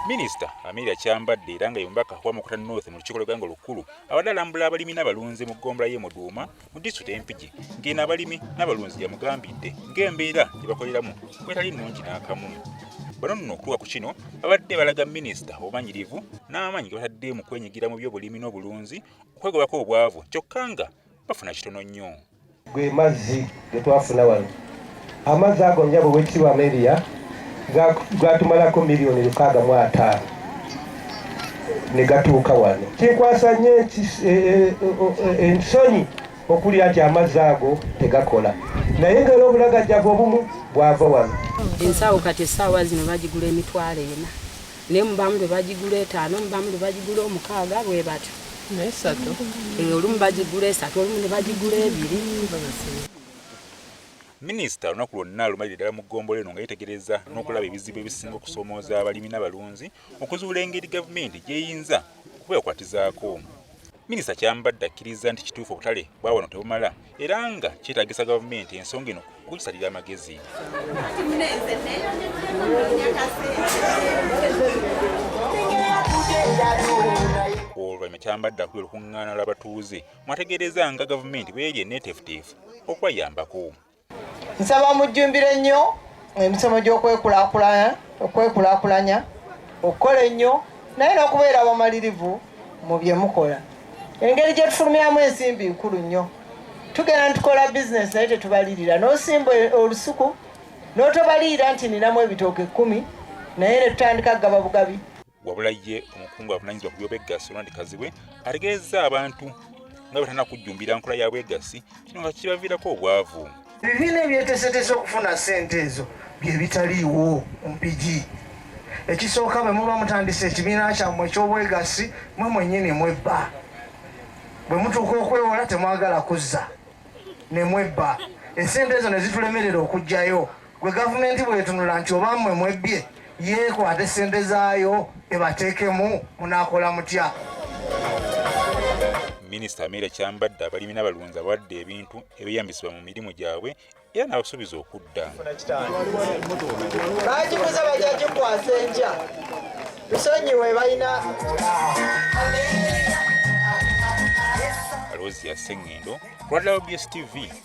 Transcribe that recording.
Minisita Amelia Kyambadde era nga ye mubaka wa Mawokota North mu lukiiko lw'eggwanga olukulu abadde alambula abalimi n'abalunzi mu ggombolola y'e Muduuma mu disitulikiti y'e Mpigi ng'eno abalimi n'abalunzi yamugambidde ng'embeera gye bakoleramu bwetali nnungi n'akamu. Bano nno okutuuka ku kino babadde balaga minisita obumanyirivu n'amaanyi ge batadde mu kwenyigira mu by'obulimi n'obulunzi okwegobako obwavu kyokka nga bafuna kitono nnyo. Gwe mazzi ge twafuna wano, amazzi ago nyabo wekitiibwa Amelia gatumalako 665,000 ne gatuuka wano. Kinkwasa nnyo ensonyi okulya nti amazzi ago tegakola, naye nga era obulagajjavu obumu bwava wano. Ensawo kati essaawa zino bagigula 400,000, naye mubamu lwe bagigula 5, mubamu lwe bagigula 6, bwe batyo. Nesatu. Olumu bagigula 3, olumu ne bagigula 2. Minisita olunaku lwonna alumalire ddala mu ggombolola eno nga yeetegereza n'okulaba ebizibu ebisinga okusoomooza abalimi n'abalunzi okuzuula engeri gavumenti gy'eyinza okubeekwatizaako. Minisita Kyambadde akkiriza nti kituufu obutale bwa wano tebumala era nga kyetaagisa gavumenti ensonga eno okugisalira amagezi. Oluvannyuma Kyambadde akubye olukuŋŋaana lw'abatuuze mwategeereza nga gavumenti bw'eri enneeteefuteefu okubayambako. Nsaba mujjumbire nnyo emisomo gy'okwekulaakulanya, okukola ennyo naye n'okubeera abamalirivu mu bye mukola. Engeri gye tufulumyamu ensimbi nkulu nnyo. Tugenda nitukola bizinesi naye tetubalirira. N'osimba olusuku n'otobalirira nti ninamu ebitooke 10, naye ne tutandika kugaba bugabi. Wabula ye omukungu avunaanyizibwa ku by'obwegassi Ronald Kazibwe ategeezezza abantu nga bwe batalina kujjumbira nkola ya bwegassi, kino nga kibaviirako obwavu. Ebibiina ebyeteeseteese okufuna ssente ezo bye bitaliiwo Mpigi. Ekisooka, bwe muba mutandise ekibiina kyammwe eky'obwegassi, mwe mwennyini mwebba. Bwe mutuuka okwewola temwagala kuzza ne mwebba. Essente ezo ne zitulemerera okuggyayo. Gwe gavumenti bw'etunula nti oba mmwe mwebbye, yeekwate ssente zaayo ebateekemu, munaakola mutya? Minisita Amelia Kyambadde abalimi n'abalunzi abawadde ebintu ebyeyambisibwa mu mirimu gyabwe era n'abasuubiza okudda. Bagiguze bajja gikwasa enkya. Tusonyiwe balina. Aloysius Ssengendo, Lwadala OBS TV.